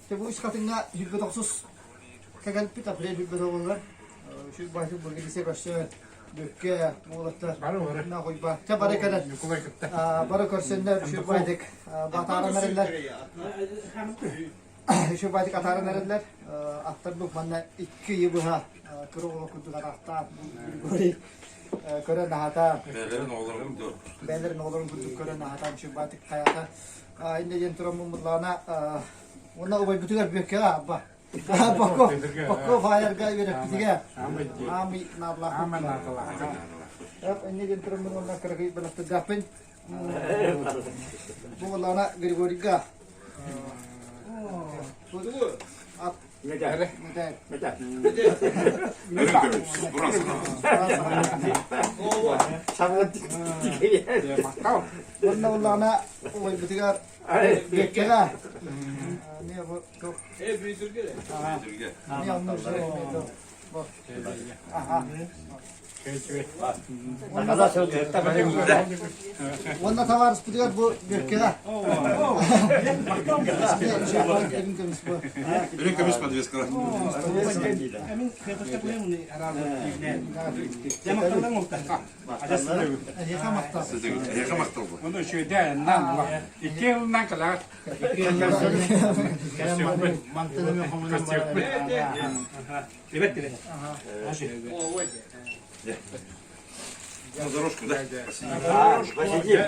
Бу үс хатыҥҥа 29 кэлбит апрель 29-угар Үчүгэй былгыса көрсөн Бүккэ уолаттар Хойба Ча бары кэлэн бары көрсөннөр үчүгэй батааран эрэллэр үчүгэй атааран эрэллэр аттар бу манна икки ыйы быһа кыра оҕо курдук атаахтаан Григорий көрөн аһатаан бэйэлэрин оҕолорун курдук бэйэлэрин оҕолорун курдук көрөн аһатаан үчүгэй хайата иннэ диэн туран муммутлаана уонна убайбытыгар Бүөккэҕэ абба Бокко Бокко фаайарга үөрэппитигэ аамый наадалаах иннэ диэн туран уонна кыракый бэлэхтэрдээхпин бу буоллаҕына Григорийга ат мэтээл Уонна буоллаҕына убайбытыгар Бүөккэҕэ эмиэ бу эмиэ онно Уонна табаарыспытыгар бу Бүөккэҕэ. Үрүҥ көмүс подвескалар. Эһиэхэ махтал. Эһиэхэ махтал бу. Ону үчүгэйдэ нан икки ылынан калаат. На дорожку, да? Посидим.